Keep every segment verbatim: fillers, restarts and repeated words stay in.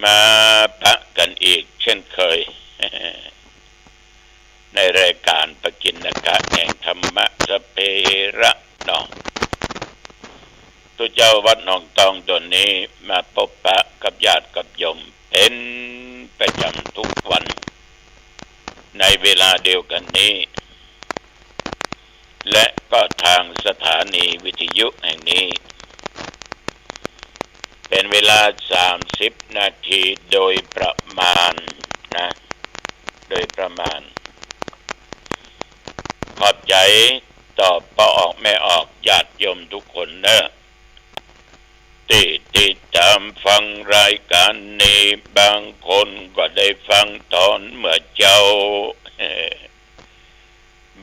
มาปะกั๋นอีกเช่นเคย ในรายก๋านปกิณณกะแห่งธรรมะสัพเพระเนาะ ตุ๊เจ้าวัดหนองตองตนนี้มาปบปะกับญาติกับโยมเป๋นประจ๋ำทุกวัน ในเวลาเดียวกั๋นนี้ และก็ตางสถานีวิทยุแห่งนี้ เป๋นเวลาสามสิบนาทีโดยประมาณนะ โดยประมาณ ขอบใจ๋ต่อป้อออกแม่ออกญาติโยมทุกคนเน่อ ตี้ติดต๋ามฟังรายก๋านนี้ บางคนก็ได้ฟังต๋อนเมื่อเจ๊า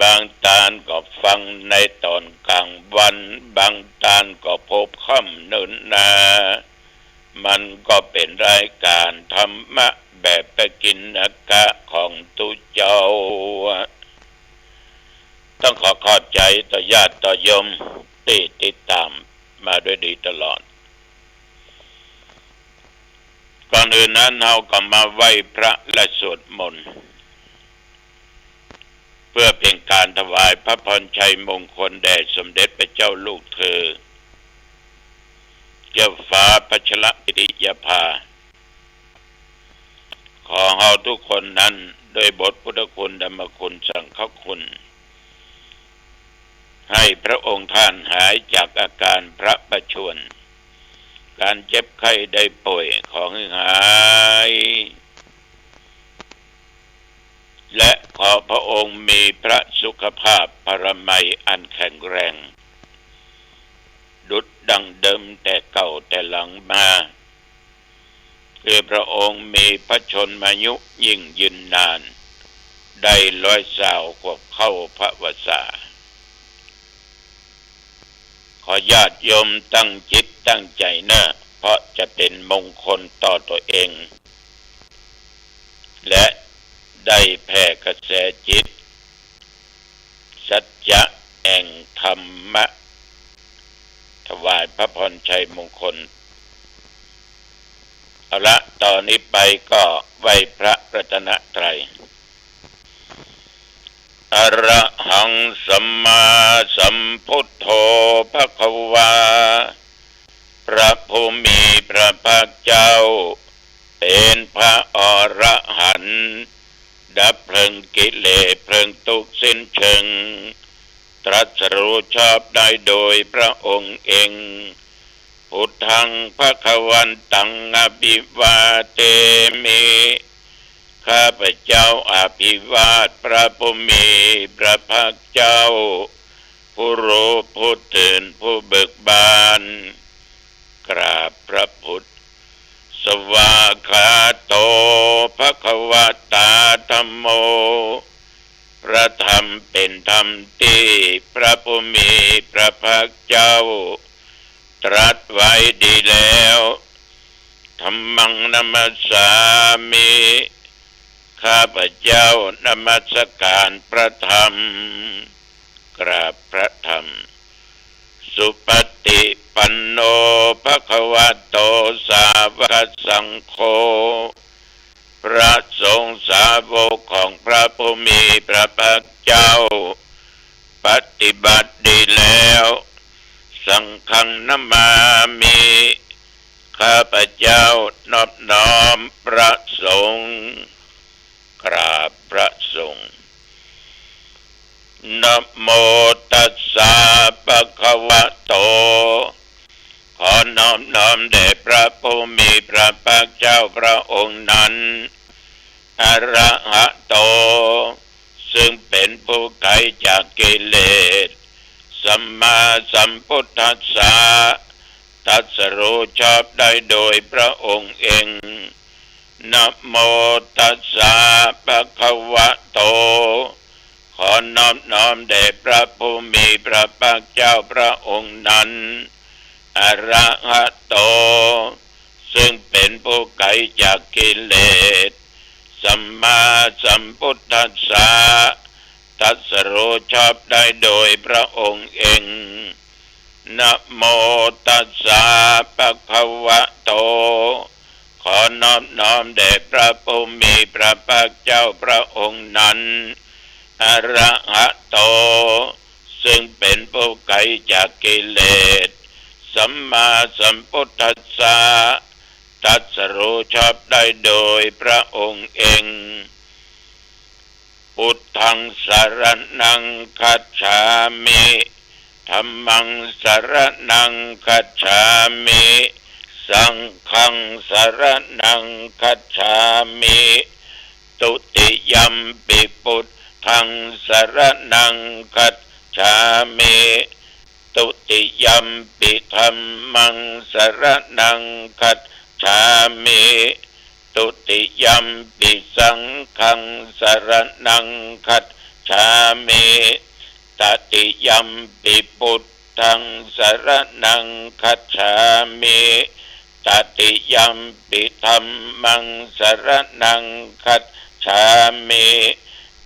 บางต้านก็ฟังในต๋อนก๋างวัน บางต้านก็พบค่ำเนินนา มันก็เป๋นรายก๋านธรรมะแบบปกิณณกะของตุ๊เจ้า ต้องขอขอบใจ๋ต่อญาติต่อโยมตี้ติดต๋ามมาด้วยดีตลอด ก่อนอื่นนั้นเฮาก็มาไหว้พระและสวดมนต์ เพื่อเป๋นก๋านถวายพระพรชัยมงคลแด่สมเด็จพระเจ้าลูกเธอ เจ้าฟ้าพัชรกิติยาภา ขอเฮาทุกคนนั้นด้วยบทพุทธคุณ ธรรมคุณ สังฆคุณ ให้พระองค์ท่านหายจากอาก๋านพระประชวร ก๋านเจ็บไข้ได้ป่วยขอหื้อหาย และขอพระองค์มีพระสุขภาพพรมัยอันแข็งแรง ดุจดังเดิมแต่เก่าแต่หลังมา คือพระองค์มีพระชนมายุยิ่งยืนนาน ได้ร้อยซาวขวบเข้าพรรษา ขอญาติโยมตั้งจิตตั้งใจ๋เน่อ เพราะจะเป๋นมงคลต่อตั๋วเอง และได้แผ่กระแสจิต สัจจะแห่งธรรมะ ถวายพระพรชัยมงคล เอาละ ต่อนี้ไปก็ไหว้พระรัตนตรัย อะระหังสัมมาสัมพุทโธภะคะวา พระผู้มีพระภาคเจ้า เป๋นพระอรหันต์ ดับเพลิงกิเลสเพลิงตุ๊กข์สิ้นเชิง ตรัสรู้ชอบได้โดยพระองค์เอง พุทธังภะคะวันตังอะภิวาเทมิ ข้าพเจ้าอภิวาทพระผู้มีพระภาคเจ้า ผู้รู้ผู้ตื่นผู้เบิกบาน กราบพระพุทธ สวากขาโตภะคะวะตาธัมโม พระธรรมเป๋นธรรมตี้พระผู้มีพระภาคเจ้าตรัสไว้ดีแล้ว ธัมมังนะมัสสามิ ข้าพเจ้านมัสก๋านพระธรรม กราบพระธรรม สุปฏิปันโนภะคะวะโตสาวกสังโฆ พระสงฆ์สาวกของพระผู้มีพระภาคเจ้า ปฏิบัติดีแล้ว สังฆังนะมามิ ข้าพเจ้านอบน้อมพระสงฆ์ กราบพระสงฆ์ นะโมตัสสะภะคะวะโต ขอนอบน้อมแด่พระผู้มีพระภาคเจ้าพระองค์นั้น อะระหะโต ซึ่งเป๋นผู้ไกลจากกิเลส สัมมาสัมพุทธัสสะ ตรัสรู้ชอบได้โดยพระองค์เอง นะโมตัสสะภะคะวะโต ขอนอบน้อมแด่พระผู้มีพระภาคเจ้าพระองค์นั้น อะระหะโต ซึ่งเป๋นผู้ไกลจากกิเลส สัมมาสัมพุทธัสสะ ตรัสรู้ชอบได้โดยพระองค์เอง นะโมตัสสะภะคะวะโต ขอนอบน้อมแด่พระผู้มีพระภาคเจ้าพระองค์นั้น อะระหะโต ซึ่งเป็นผู้ไกลจากกิเลส สัมมาสัมพุทธัสสะ ตรัสรู้ชอบได้โดยพระองค์เอง พุทธังสรณังคัจฉามิ ธัมมังสรณังคัจฉามิ สังฆังสรณังคัจฉามิ ทุติยัมปิพุทธังสรณังคัจฉามิ ทุติยัมปิธัมมังสรณังคัจฉามิ ทุติยัมปิสังฆังสรณังคัจฉามิ ตติยัมปิพุทธังสรณังคัจฉามิ ตติยัมปิธัมมังสรณังคัจฉามิ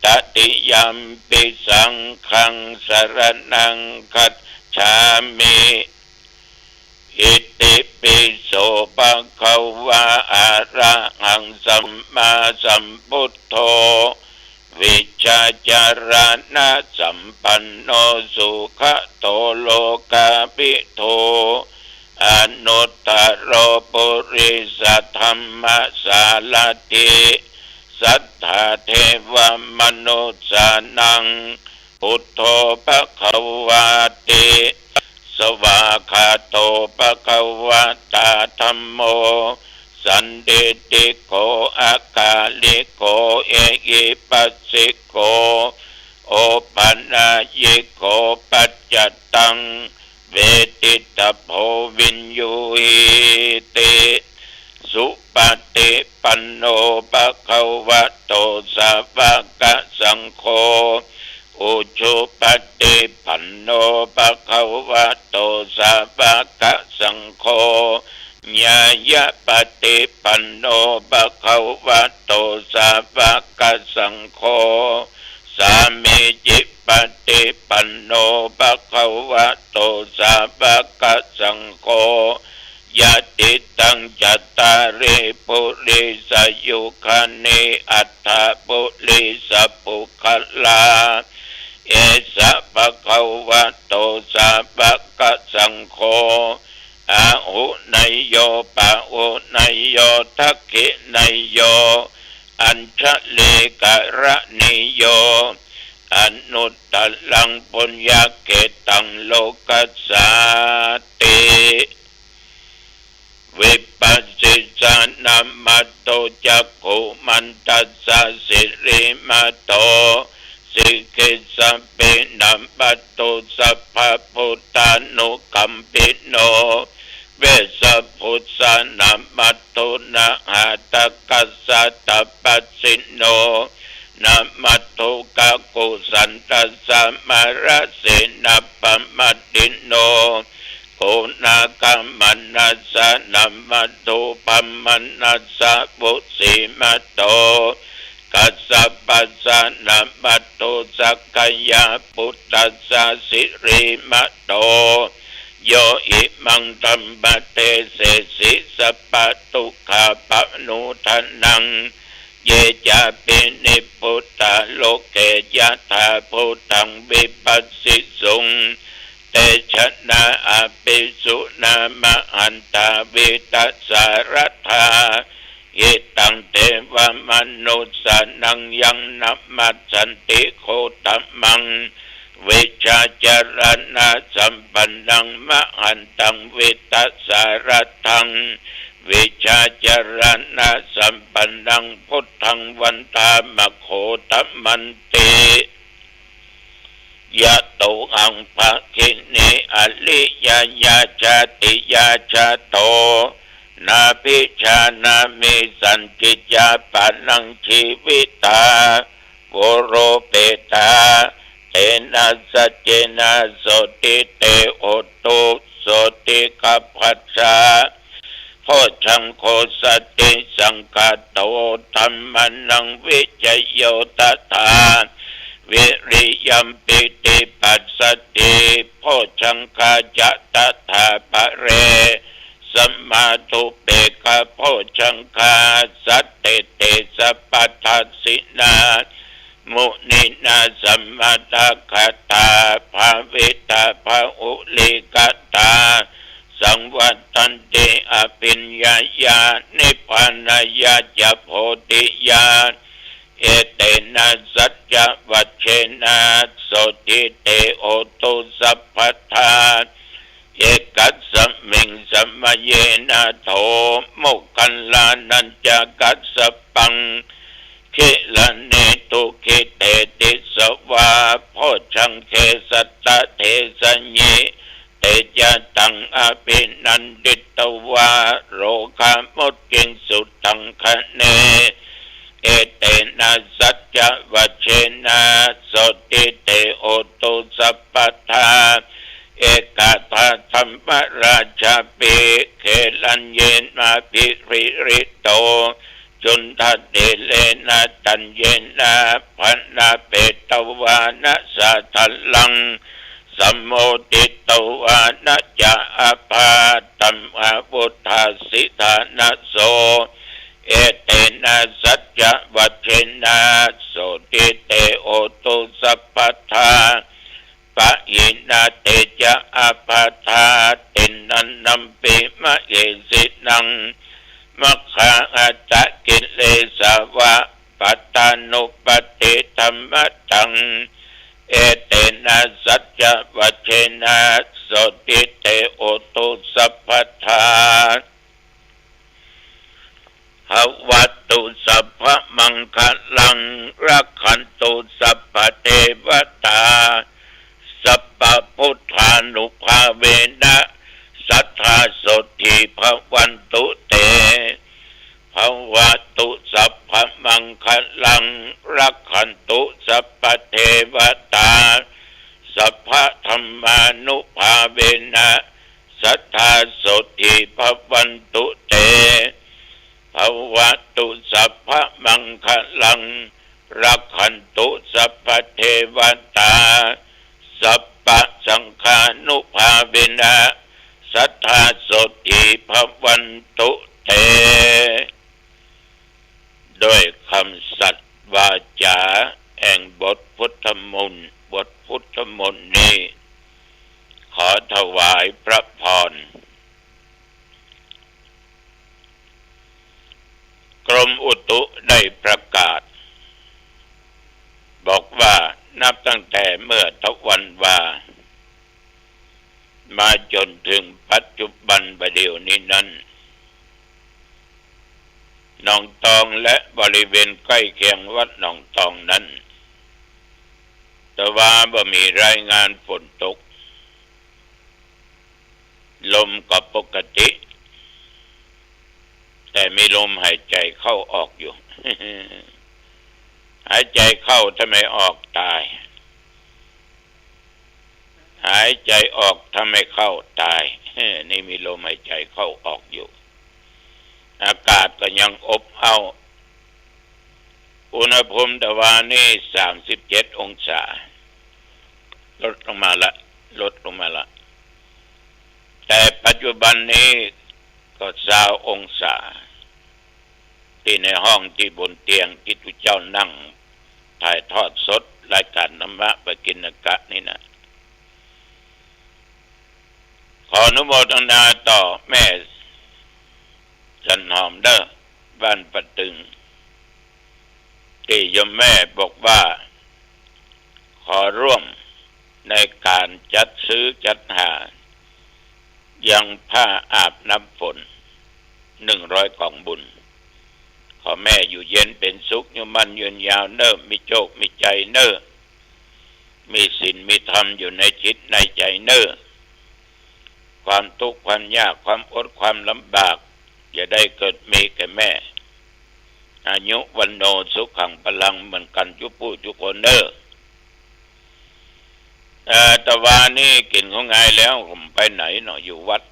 ตติยัมปิสังฆังสรณังคัจฉามิ อิติปิโสภะคะวะ อะระหังสัมมาสัมพุทโธ วิชชาจารณะสัมปันโน สุขะโตโลกาภิทู อนุตตโรปุริสธัมมสารัฐิ สัทธาเทวมนุสสานัง พุทโธภะคะวาติ สวากขาโตภะคะวะตา ธัมโม สันทิฏฐิโก อะกาลิโก เอหิปัสสิโก โอปะนายโก ปัจจตัง เวทิตาโพ วิญญูหิติ สุปฏิปันโนภะคะวะโต สาวกสังโฆ อุจุปฏิปันโนภะคะวะโต สาวกสังโฆ ญาณปฏิปันโนภะคะวะโต สาวกสังโฆ สามีจิปฏิปันโนภะคะวะโต สาวกสังโฆ ยะติตัง จัตตาริ ปุริสายุคานิ อัฏฐะปุริสปุคคลา เอสะภะคะวะโต สาวกสังโฆ อาหุเนยโย ปาหุเนยโย ทักขิเนยโย อัญชลีกะระณีโย อนุตตรัง ปุญญาเขตัง โลกัสสาติ วิปัสสิสานะมะโต จักขุมันตัสสะ สิริมะโต สิกขิสสะปินะมะโต สัพพะพุทธานุกัมปิโน เวสสะภุสสะนะมะโต นะหะตะกัสสะ ตะปัสสิโน นะมะโต กะกุสันตัสสะ มะระเสนะปะมะติโน โกนะกะมะนัสสะนะมะโต พะมะนัสสะ วุสิมะโต กัสสะปัสสะนะมะโต สักกายะปุตตัสสะ สิริมะโต โยอิมังธัมมะเดเสสิ สัพพะทุกขาปะโมทะนัง เยจาปิ นิพพุตตา โลเก ยะถาภูตัง วิปัสสิสุง เตชะนะอะภิสุนามะหันตา วีตะสารัตถา หิตัง เทวะมนุสสานัง ยังนะมัสสันติโคตมัง วิชชาจารณะสัมปันนัง มหันตัง วีตะสารัตถัง วิชชาจารณะสัมปันนัง พุทธัง วันทามะ โคตมันติ ยะโต อัง ภะคินี อะริยญา จาติญา จาโต นาภิชานามิ สัญญิญญาปะนัง จีวิตา โวโรเปตา เตนะ สัจเจนะ โสติ เต โหตุ โสติ กัปปะจา โพชฌังโค สัตติสังคาโต ธัมมานัง วิจโย ตถา วิริยัม ปีติปัสสัทธิ โพชฌังคา จะ ตถาปะเร ส สมาธุเปกขโพชฌังคา สัตถิเต สัพพทัสสินา มุนีนาสมนัตถคตา ภาวิตา ภาหุลีกตา สังวัตตันติ อภิญญาญา นิพพานายาจะ โพธิญา เอเตนะ สัจจวัจเจนะ โสตถิ เต โหตุ สัพพทา เอกัสสมิง สมะเยนะ โถ โมคคัลลานัญจะ กัสสปัง คิลานิ ทุกขิเต ติสสะวา โพชฌังเข สัตตะเทสะยิ เตจะตัง อภินันดิตวา โรคามุจจิง สุตังคะเน เอเตนะ สัจจวัจเจนะ โสตถิ เต โหตุ สัพพทา เอกาทาธัมมราชาปิ เขลัญเยนะ ภิริโต จุณฑะเทเรนะ ตัญเยนะ พนะเปตวานะ สาทะลัง สัมโมทิตวานะ จะ อภาตัม อาวุธาสิทานะโส เอเตนะ สัจจวัจเจนะ โสตถิ เต โหตุ สัพพทา ปะหินะ เตจะ อภาทา ติณณัมปิ มะเหสินัง มัคคาอัตตะกิเลสาวะ ปัตตานุปัฏฐิธัมมะตัง เอเตนะ สัจจวัจเจนะ โสตถิ เต โหตุ สัพพทา ภะวะตุ สัพพะมังคะลัง รักขันตุ สัพพะเทวะตา สัพพะพุทธานุภาเวนะ สัตถา โสตถิ ภะวันตุ เต ภะวะตุ สัพพะมังคะลัง รักขันตุ สัพพะเทวะตา สัพพะธัมมานุภาเวนะ สัตถา โสตถิ ภะวันตุ เต ภะวะตุ สัพพะมังคะลัง รักขันตุ สัพพะเทวะตา สัพพะสังฆานุภาเวนะ สัตถา โสตถิ ภะวันตุ เต ด้วยกำสัตย์วาจาแห่งบทพุทธมนต์ บทพุทธมนต์นี้ ขอถวายพระพร กรมอุตุได้ประกาศ บอกว่านับตั้งแต่เมื่อทวันวา มาจ๋นเถิงปัจจุบันบ่าเดี่ยวนี้นั้น หนองตองและบริเวณใก้เคียงวัดหนองตองนั้น แต่ว่าบ่มีรายงานฝนตก ลมก็ปกติ แต่มีลมหายใจ๋เข้าออกอยู่ หายใจ๋เข้าถ้าไม่ออกต๋าย หายใจ๋ออกถ้าไม่เข้าต๋าย นี่มีลมหายใจ๋เข้าออกอยู่ อากาศก็ยังอบอ้าว อุณหภูมิตะวานี้สามสิบเจ็ดองศา ลดลงมาละ ลดลงมาละ แต่ปัจจุบันนี้ก็ซาวองศา ตี้ในห้องตี้บนเตียงตี้ตุ๊เจ้านั่งถ่ายทอดสดรายการธรรมะปกิณกะนี่นะ ขออนุโมทนาต่อแม่จันหอมเด้อ บ้านป่าตึง ตี้โยมแม่บอกว่า ขอร่วมในการจัดซื้อจัดหา ยังผ้าอาบน้ำฝน หนึ่งร้อยกองบุญ ขอแม่อยู่เย็นเป๋นสุข อยู่มั่นยืนยาวเน่อ มีโจคมีใจ๋เน่อ มีศีลมีธรรมอยู่ในจิตในใจ๋เน่อ ความทุกข์ความยากความอดความลำบาก อย่าได้เกิดมีแก่แม่ อายุวัณโณสุขังพลังเหมือนกั๋นจุ๊ผู้จุ๊คนเน่อ เอ่อ ตะวานี้กิ๋นข้าวงายแล้ว ผมไปไหนเนาะ อยู่วัด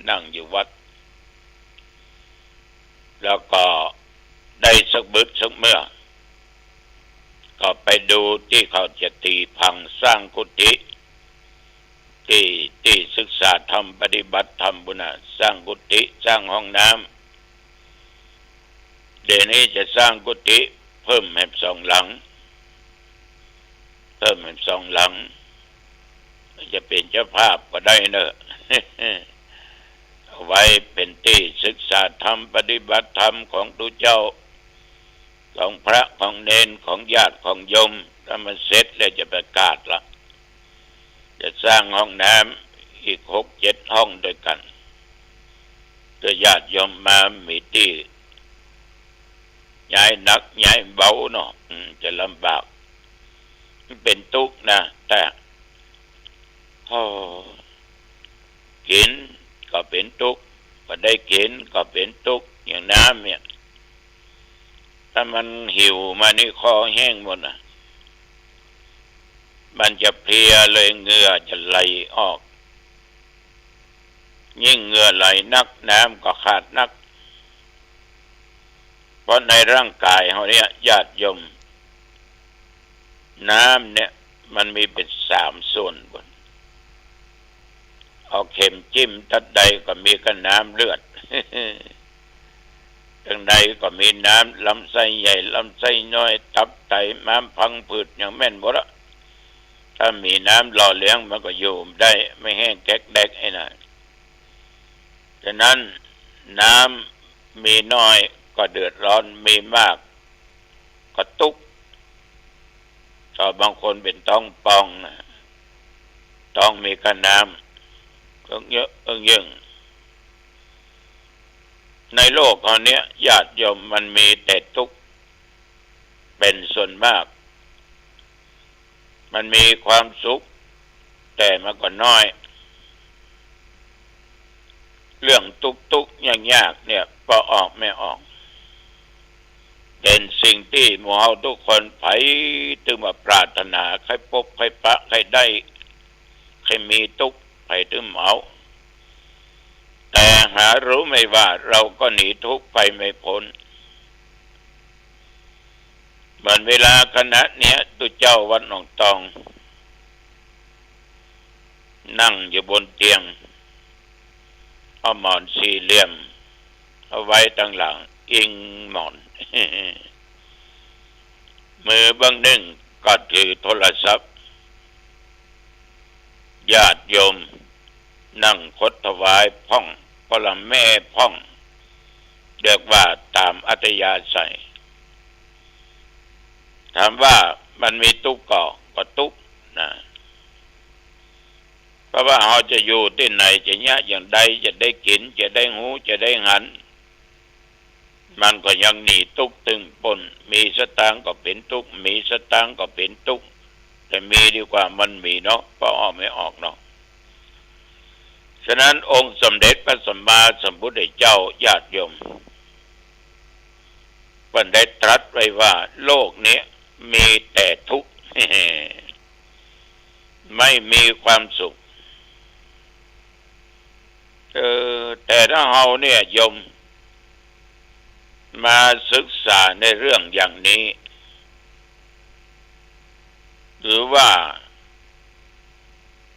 นั่งอยู่วัด แล้วก็ได้สักบึดสักเมื่อ ก็ไปดูตี้เขาจะตีพังสร้างกุฏิ ตี้ ตี้ศึกษาธรรม ปฏิบัติธรรมปุ้นน่ะ สร้างกุฏิ สร้างห้องน้ำ เดี๋ยวนี้จะสร้างกุฏิเพิ่มแหมสองหลัง เพิ่มแหมสองหลัง จะเป๋นเจ้าภาพก็ได้เน่อ เอาไว้เป๋นตี้ศึกษาธรรม ปฏิบัติธรรมของตุ๊เจ้า ของพระ ของเณร ของญาติ ของโยม ถ้ามันเสร็จแล้วจะประกาศละ จะสร้างห้องน้ำอีกหกเจ็ดห้องด้วยกั๋น เปื้อญาติโยมมามีตี้ ย้ายหนักย้ายเบาเนาะ อืม จะลำบาก มันเป๋นตุ๊กข์นะ แต่ โอ้ กิ๋นก็เป๋นตุ๊กข์ บ่ได้กิ๋นก็เป๋นตุ๊กข์ อย่างน้ำเนี่ย ถ้ามันหิวมานี่คอแห้งหมดน่ะ มันจะเพลียเลย เหงื่อจะไหลออก ยิ่งเหงื่อไหลนัก น้ำก็ขาดนัก เพราะในร่างกายเฮาเนี่ย ญาติโยม น้ำเนี่ยมันมีเป๋นสามส่วนปุ้น เอาเข็มจิ้มตัดใดก็มีก้าน้ำเลือด ตังใดก็มีน้ำ ลำไส้ใหญ่ ลำไส้น้อย ตับไต ม้ามพังผืด หยังแม่นหมดละ ถ้ามีน้ำหล่อเลี้ยงมันก็อยู่ได้ ไม่แห้งแก๊กแดกไอ้นั่น ฉะนั้นน้ำมีน้อยก็เดือดร้อน มีมากก็ตุ๊กข์ ถ้าบางคนเป๋นต๊องป่องนะ ต๊องมีก้าน้ำ เอิ้งเยอะเอิ้งเยิ่ง ในโลกเฮาเนี่ย ญาติโยม มันมีแต่ตุ๊กข์เป๋นส่วนมาก มันมีความสุข แต่มันก็น้อย เรื่องตุ๊กข์ๆ ยากๆ เนี่ย ปอออกไม่ออก เป๋นสิ่งตี้หมู่เฮาทุกคน ใผตึงว่าปรารถนา ใค่ปบ ใค่ปะ ใค่ได้ ใค่มีตุ๊กข์ ใผตึงเอา แต่หารู้ไม่ว่า เราก็หนีทุกข์ไปไม่พ้น เหมือนเวลาขณะเนี้ย ตุ๊เจ้าวัดหนองตอง นั่งอยู่บนเตียง เอาหมอนสี่เหลี่ยม เอาไว้ตังหลัง อิงหมอน มือเบื้องนึ่งก็ถือโทรศัพท์ ญาติโยมนั่งคดถวายพ่อง ปรแม่พ่อง เรียกว่าต๋ามอัธยาศัย ถามว่ามันมีตุ๊กข์ก่อ ก็ตุ๊กข์นะ เพราะว่าเฮาจะอยู่ตี้ไหน จะเยียะอย่างใด จะได้กิ๋น จะได้ฮู้ จะได้หัน มันก็ยังหนีตุ๊กข์ตึงป๊น มีสตางค์ก็เป๋นตุ๊กข์ มีสตางค์ก็เป๋นตุ๊กข์ แต่มีดีกว่ามันหมีเนาะ ปอออกไม่ออกเนาะ ฉะนั้นองค์สมเด็จพระสัมมาสัมพุทธเจ้า ญาติโยม เปิ้นได้ตรัสไว้ว่า โลกนี้มีแต่ทุกข์ ไม่มีความสุข เออ แต่ถ้าเฮาเนี่ยโยม มาศึกษาในเรื่องอย่างนี้ หรือว่า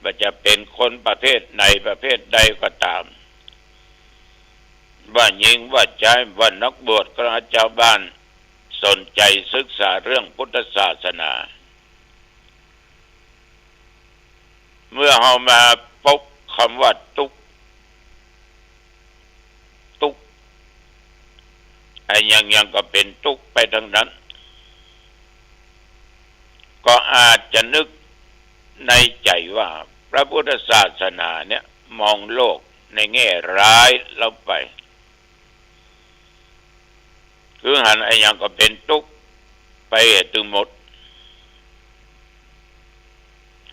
ว่าจะเป๋นคนประเภทไหนประเภทใดก็ต๋าม ว่าญิงว่าจาย ว่านักบวช ฆราวาส จาวบ้าน สนใจ๋ศึกษาเรื่องพุทธศาสนา เมื่อเฮามาปบกำว่าตุ๊กข์ ตุ๊กข์ อะหยังๆ ก็เป๋นตุ๊กข์ไปตังนั้น ก็อาจจะนึกในใจ๋ว่าพระพุทธศาสนาเนี่ยมองโลกในแง่ร้ายลงไป คือหันอะหยังก็เป๋นตุ๊กข์ไปตึงหมด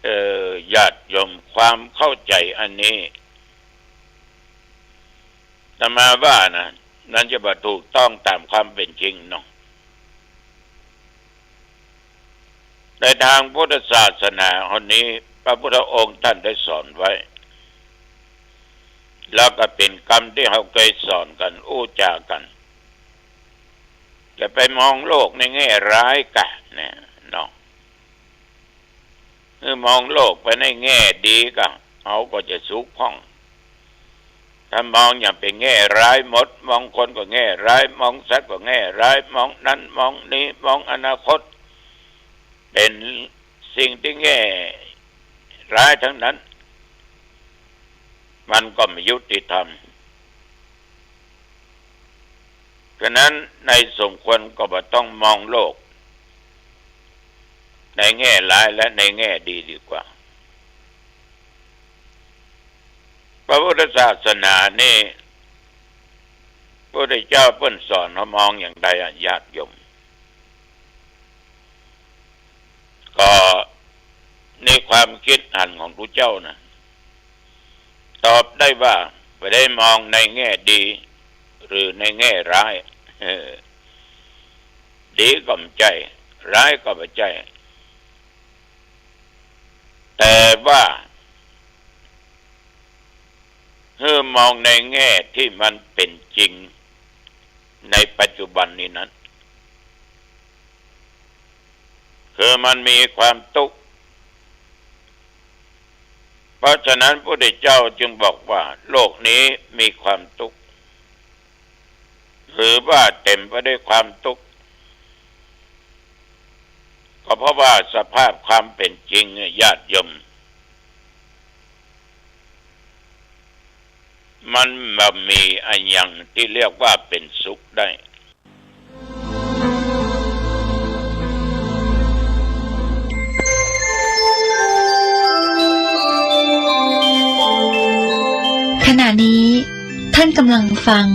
เอ่อ ญาติโยม ความเข้าใจ๋อันนี้ อาตมาว่านะ มันจะบ่ถูกต้องต๋ามความเป๋นจริงเนาะ ในตางพุทธศาสนาเฮานี้ พระพุทธองค์ต้านได้สอนไว้ แล้วก็เป๋นกำตี้เฮาเกยสอนกั๋น อู้จ๋ากั๋น จะไปมองโลกในแง่ร้ายก่าเนี่ยเนาะ คือมองโลกไปในแง่ดีก่า เขาก็จะสุขพ่อง ถ้ามองอย่างเป๋นแง่ร้ายหมด มองคนก็แง่ร้าย มองสัตว์ก็แง่ร้าย มองนั้นมองนี้ มองอนาคต เป๋นสิ่งตี้แง่ร้ายตึงนั้น มันก็ไม่ยุติธรรม ฉะนั้นในสมควรก็บ่ต้องมองโลกในแง่ร้ายและในแง่ดีดีกว่า พระพุทธศาสนานี่ พระพุทธเจ้าเปิ้นสอนเฮามองอย่างใดอะ ญาติโยม ก็ในความกึ๊ดหันของตุ๊เจ้านะ ตอบได้ว่าบ่ได้มองในแง่ดี หรือในแง่ร้าย เออ ดีก็บ่ใจ้ ร้ายก็บ่ใจ้ แต่ว่า หื้อมองในแง่ตี้มันเป๋นจริงในปัจจุบันนี้นั้น คือมันมีความตุ๊กข์ เพราะฉะนั้นพระพุทธเจ้าจึงบอกว่าโลกนี้มีความตุ๊กข์ หรือว่าเต๋มไปด้วยความตุ๊กข์ ก็เพราะว่าสภาพความเป๋นจริงเนี่ย ญาติโยม มันบ่มีอะหยังตี้เรียกว่าเป๋นสุขได้ ขณะนี้ท่านกำลังฟัง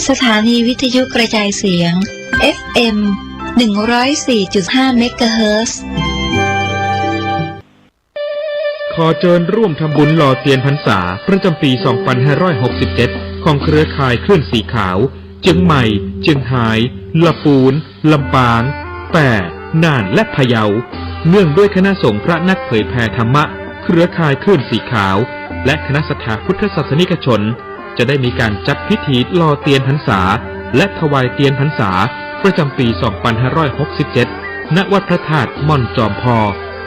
สถานีวิทยุกระจายเสียง เอฟเอ็ม หนึ่งร้อยสี่จุดห้า เมกะเฮิรตซ์ ขอเจิญร่วมทำบุญหล่อเตียนพรรษาประจำปี สองพันห้าร้อยหกสิบเจ็ด ของเครือข่ายคลื่นสีขาว เจียงใหม่ เจียงฮาย ละปูน ลำปาง แป้ น่าน และพะเยา เนื่องด้วยคณะสงฆ์พระนักเผยแผ่ธรรมะ เครือข่ายคลื่นสีขาว และคณะศรัทธาพุทธศาสนิกชน จะได้มีการจัดพิธีหล่อเตียนพรรษา และถวายเตียนพรรษา ประจำปี สองพันห้าร้อยหกสิบเจ็ด ณ วัดพระธาตุม่อนจอมพอ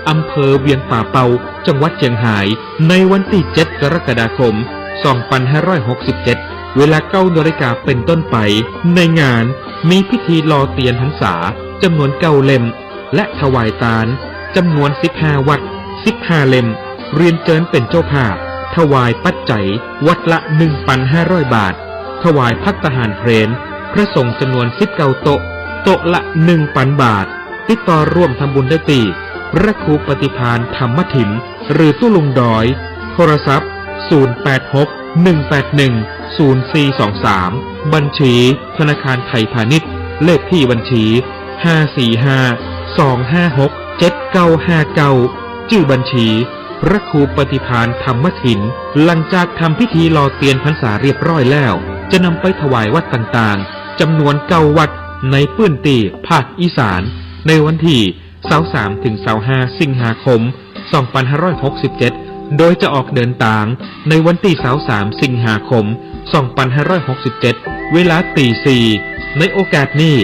อำเภอเวียงป่าเปา จังหวัดเจียงฮาย ในวันตี้ เจ็ด กรกฎาคม สองพันห้าร้อยหกสิบเจ็ด เวลา เก้านาฬิกาเป๋นต้นไป ในงานมีพิธีหล่อเตียนพรรษา จำนวน เก้า เล่ม และถวายตาน จำนวน สิบห้า วัด สิบห้า เล่ม เรียนเจิญเป๋นเจ้าภาพ ถวายปัจจัย วัดละ หนึ่งพันห้าร้อย บาท ถวายภัตตาหารเพล พระสงฆ์จำนวน สิบเก้า โต๊ะ โต๊ะละ หนึ่งพัน บาท ติดต่อร่วมทำบุญได้ตี้ พระครูปฏิภาณธรรมถิน หรือตุ๊ลุงดอย โทรศัพท์ ศูนย์ แปด หก หนึ่ง แปด หนึ่ง ศูนย์ สี่ สอง สาม บัญชีธนาคารไทยพาณิชย์ เลขที่บัญชี ห้า สี่ ห้า สอง ห้า หก เจ็ด เก้า ห้า เก้า จื้อบัญชี พระครูปฏิภาณธรรมถิน หลังจากทำพิธีหล่อเตียนพรรษาเรียบร้อยแล้ว จะนำไปถวายวัดต่างๆ จำนวน เก้า วัดในพื้นตี้ภาคอีสาน ในวันตี้ ซาวสาม ถึง ซาวห้า สิงหาคม สองพันห้าร้อยหกสิบเจ็ด โดยจะออกเดินตางในวันตี้ ซาวสาม สิงหาคม สองพันห้าร้อยหกสิบเจ็ด เวลาตี สี่ ในโอกาสนี้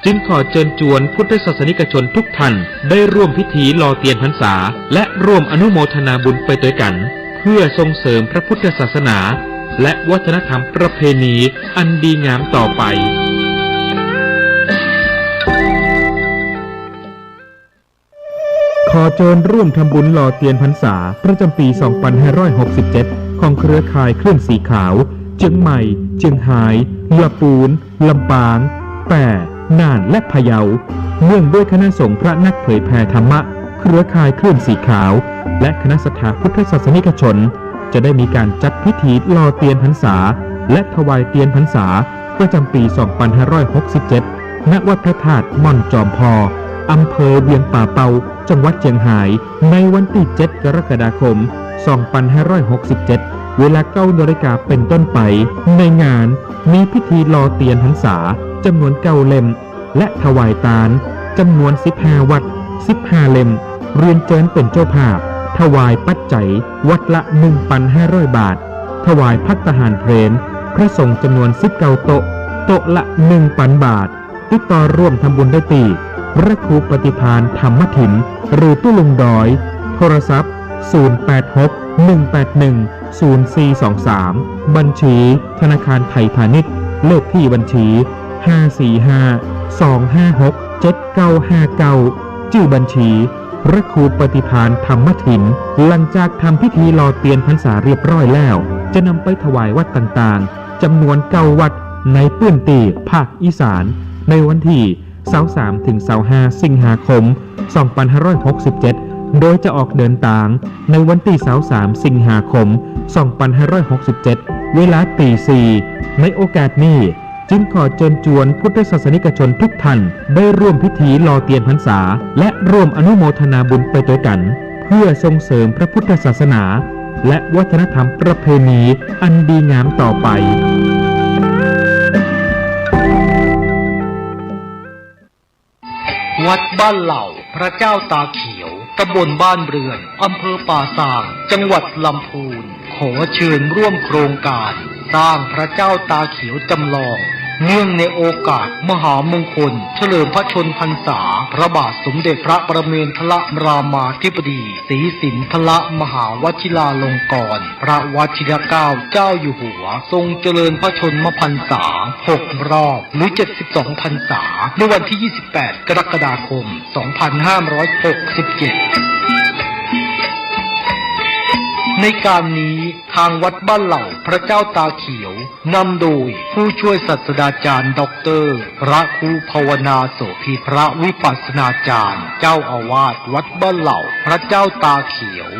จึงขอเจิญจวนพุทธศาสนิกชนทุกท่านได้ร่วมพิธีหล่อเตียนพรรษา และร่วมอนุโมทนาบุญไปตวยกั๋น เพื่อส่งเสริมพระพุทธศาสนา และวัฒนธรรมประเพณีอันดีงามต่อไป ขอเจิญร่วมทำบุญหล่อเตียนพรรษาประจำปี สองพันห้าร้อยหกสิบเจ็ด ของเครือข่ายคลื่นสีขาว เจียงใหม่ เจียงฮาย ละปูน ลำปาง แป้ น่าน และพะเยา เนื่องด้วยคณะสงฆ์พระนักเผยแผ่ธรรมะ เครือข่ายคลื่นสีขาว และคณะศรัทธาพุทธศาสนิกชน จะได้มีการจัดพิธีหล่อเตียนพรรษา และถวายเตียนพรรษา ประจำปี สองพันห้าร้อยหกสิบเจ็ด ณ วัดพระธาตุม่อนจอมพอ อำเภอเวียงป่าเปา จังหวัดเจียงฮาย ในวันตี้ เจ็ด กรกฎาคม สองพันห้าร้อยหกสิบเจ็ด เวลา เก้านาฬิกาเป๋นต้นไป ในงานมีพิธีหล่อเตียนพรรษา จำนวน เก้า เล่ม และถวายตาน จำนวน สิบห้า วัด สิบห้า เล่ม เรียนเจิญเป๋นเจ้าภาพ ถวายปัจจัย วัดละ หนึ่งพันห้าร้อย บาท ถวายภัตตาหารเพล พระสงฆ์จำนวน สิบเก้า โต๊ะ โต๊ะละ หนึ่งพัน บาท ติดต่อร่วมทำบุญได้ตี้ พระครูปฏิภาณธรรมถิน หรือตุ๊ลุงดอย โทรศัพท์ ศูนย์ แปด หก หนึ่งแปดหนึ่ง ศูนย์สี่สองสาม บัญชีธนาคารไทยพาณิชย์ เลขที่บัญชี ห้าสี่ห้า สองห้าหก เจ็ดเก้าห้าเก้า จื้อบัญชี พระครูปฏิภาณธรรมถิน หลังจากทำพิธีหล่อเตียนพรรษาเรียบร้อยแล้ว จะนำไปถวายวัดต่างๆ จำนวนเก้าวัดในพื้นที่ภาคอีสาน ในวันตี้ ซาวสาม ถึง ซาวห้า สิงหาคม สองปันห้าร้อยหกสิบเจ็ด โดยจะออกเดินตางในวันตี้ ซาวสาม สิงหาคม สองปันห้าร้อยหกสิบเจ็ด เวลาตีสี่ ในโอกาสนี้ จึงขอเจิญจวนพุทธศาสนิกชนทุกท่านได้ร่วมพิธีหล่อเตียนพรรษา และร่วมอนุโมทนาบุญไปตวยกั๋น เพื่อส่งเสริมพระพุทธศาสนา และวัฒนธรรมประเพณีอันดีงามต่อไป วัดบ้านเหล่า พระเจ้าตาเขียว ตำบลบ้านเรือน อำเภอป่าซาง จังหวัดลำพูน ขอเชิญร่วมโครงการสร้างพระเจ้าตาเขียวจำลอง เนื่องในโอกาสมหามงคลเฉลิมพระชนมพรรษา พระบาทสมเด็จพระประมินทรรามาธิบดี ศรีสินทรมหาวชิราลงกรณ์ พระวชิรเกล้าเจ้าอยู่หัว ทรงเจริญพระชนมพรรษา หกรอบ หรือ เจ็ดสิบสองพรรษา ในวันตี้ ยี่สิบแปด กรกฎาคม สองพันห้าร้อยหกสิบเจ็ด ในการนี้ ทางวัดบ้านเหล่า พระเจ้าตาเขียว นำโดยผู้ช่วยศาสตราจารย์ด็อกเตอร์ พระครูภาวนาโสภิต พระวิปัสสนาจารย์ เจ้าอาวาสวัดบ้านเหล่า พระเจ้าตาเขียว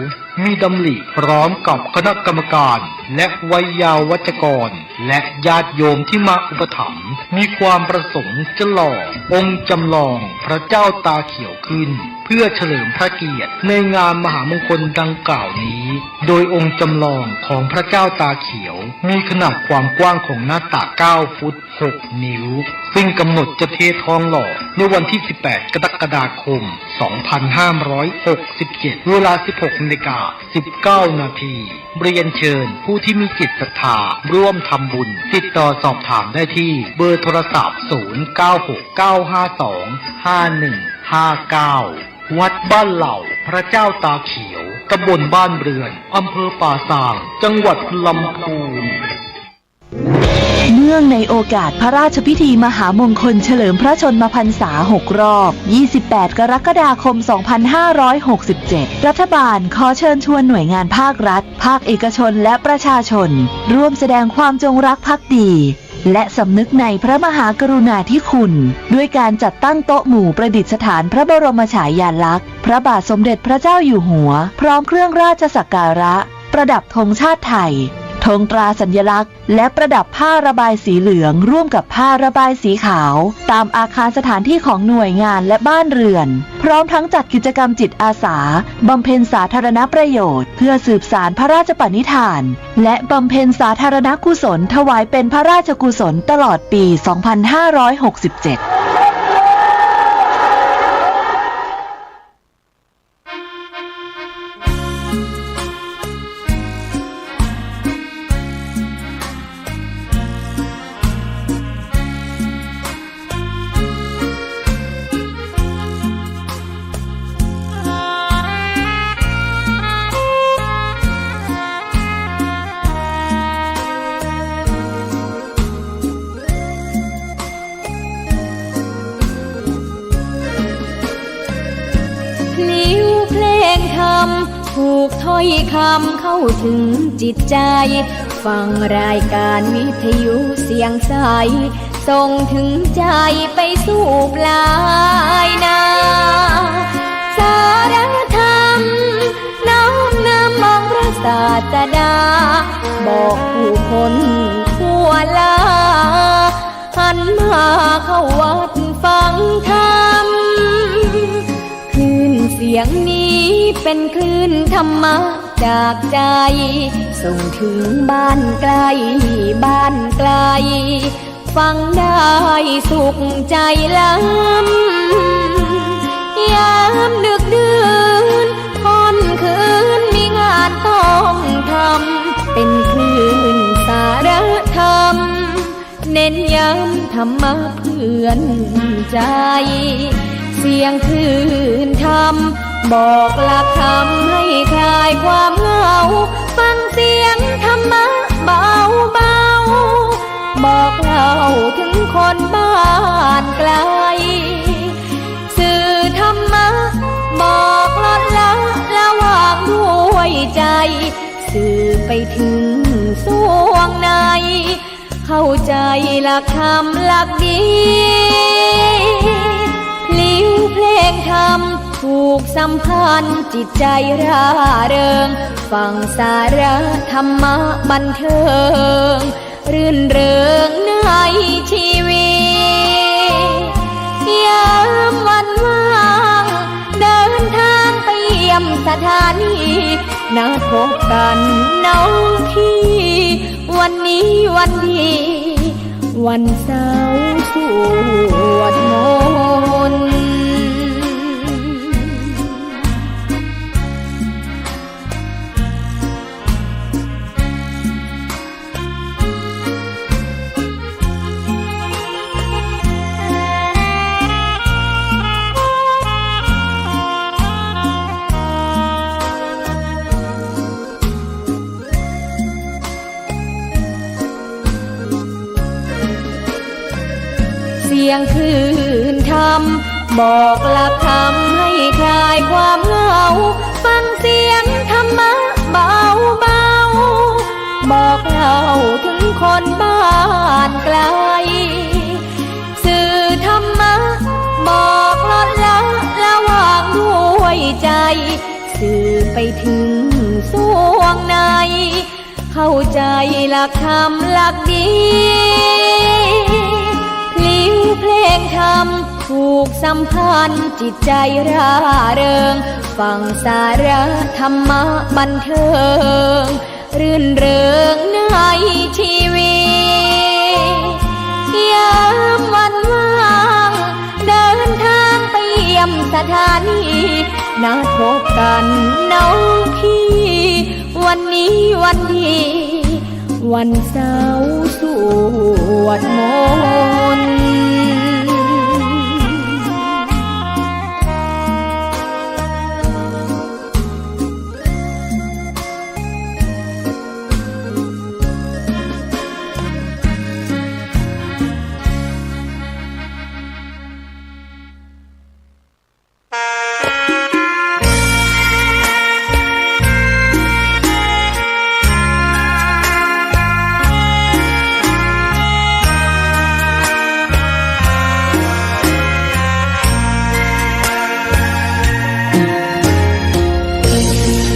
มีดำริพร้อมกับคณะกรรมการ และไวยาวัจกร และญาติโยมที่มาอุปถัมภ์ มีความประสงค์จะหล่อองค์จำลองพระเจ้าตาเขียวขึ้น เพื่อเฉลิมพระเกียรติในงานมหามงคลดังกล่าวนี้ โดยองค์จำลองของพระเจ้าตาเขียว มีขนาดความกว้างของหน้าตัก เก้าฟุต หกนิ้ว ซึ่งกำหนดจะเททองหล่อในวันตี้ สิบแปด กรกฎาคม สองพันห้าร้อยหกสิบเจ็ด เวลา สิบหกนาฬิกา สิบเก้านาที เรียนเชิญผู้ที่มีจิตศรัทธาร่วมทำบุญ ติดต่อสอบถามได้ที่เบอร์โทรศัพท์ ศูนย์เก้าหก เก้าห้าสอง ห้าหนึ่งห้าเก้า วัดบ้านเหล่า พระเจ้าตาเขียว ตำบลบ้านเรือน อำเภอป่าซาง จังหวัดลำพูน เนื่องในโอกาสพระราชพิธีมหามงคลเฉลิมพระชนมพรรษา หกรอบ ยี่สิบแปด กรกฎาคม สองพันห้าร้อยหกสิบเจ็ด รัฐบาลขอเชิญชวนหน่วยงานภาครัฐ ภาคเอกชน และประชาชน ร่วมแสดงความจงรักภักดี และสำนึกในพระมหากรุณาธิคุณ ด้วยการจัดตั้งโต๊ะหมู่ประดิษฐานพระบรมฉายาลักษณ์ พระบาทสมเด็จพระเจ้าอยู่หัว พร้อมเครื่องราชสักการะ ประดับธงชาติไทย ธงตราสัญลักษณ์ และประดับผ้าระบายสีเหลืองร่วมกับผ้าระบายสีขาว ตามอาคารสถานที่ของหน่วยงานและบ้านเรือน พร้อมทั้งจัดกิจกรรมจิตอาสา บำเพ็ญสาธารณประโยชน์ เพื่อสืบสานพระราชปณิธาน และบำเพ็ญสาธารณกุศลถวายเป็นพระราชกุศลตลอดปี สองพันห้าร้อยหกสิบเจ็ด พลิ้วเพลงธรรม ผูกถ้อยคำเข้าถึงจิตใจ ฟังรายการวิทยุเสียงใส ส่งถึงใจไปสู่ปลายนา สาระธรรม น้อมนำองค์พระศาสดา บอกผู้คนทั่วลา หันมาเข้าวัดฟังธรรม คลื่นเสียงนี้เป็นคลื่นธรรมะจากใจ ส่งถึงบ้านไกลบ้านไกล ฟังได้สุขใจล้ำ ยามดึกดื่นค่ำคืนมีงานต้องทำ เป็นคลื่นสาระธรรม เน้นย้ำธรรมะเพื่อนใจ เสียงคลื่นธรรม บอกหลักธรรมให้คลายความเหงา ฟังเสียงธรรมะเบาๆ บอกเล่าถึงคนบ้านไกล สื่อธรรมะบอกลดละละวางด้วยใจ สื่อไปถึงสวงใน เข้าใจหลักธรรมหลักดี พลิ้วเพลงธรรมผูกสัมพันธ์จิตใจร่าเริง ฟังสาระธรรมะบันเทิง รื่นเริงในชีวิต ยามวันว่าง เดินทางไปเยี่ยมสถานี นัดพบกันน้องพี่ วันนี้วันดี วันเสาร์สวดมนต์ เสียงคลื่นธรรม บอกหลักธรรมให้คลายความเหงา ฟังเสียงธรรมะเบาๆ บอกเล่าถึงคนบ้านไกล สื่อธรรมะบอกลดละละวางด้วยใจ สื่อไปถึงสวงใน เข้าใจหลักธรรมหลักดี พลิ้วเพลงธรรมผูกสัมพันธ์จิตใจร่าเริง ฟังสาระธรรมะบันเทิง รื่นเริงในชีวิต ยามวันว่าง เดินทางไปเยี่ยมสถานี นัดพบกันน้องพี่ วันนี้วันดี วันเสาร์สวดมนต์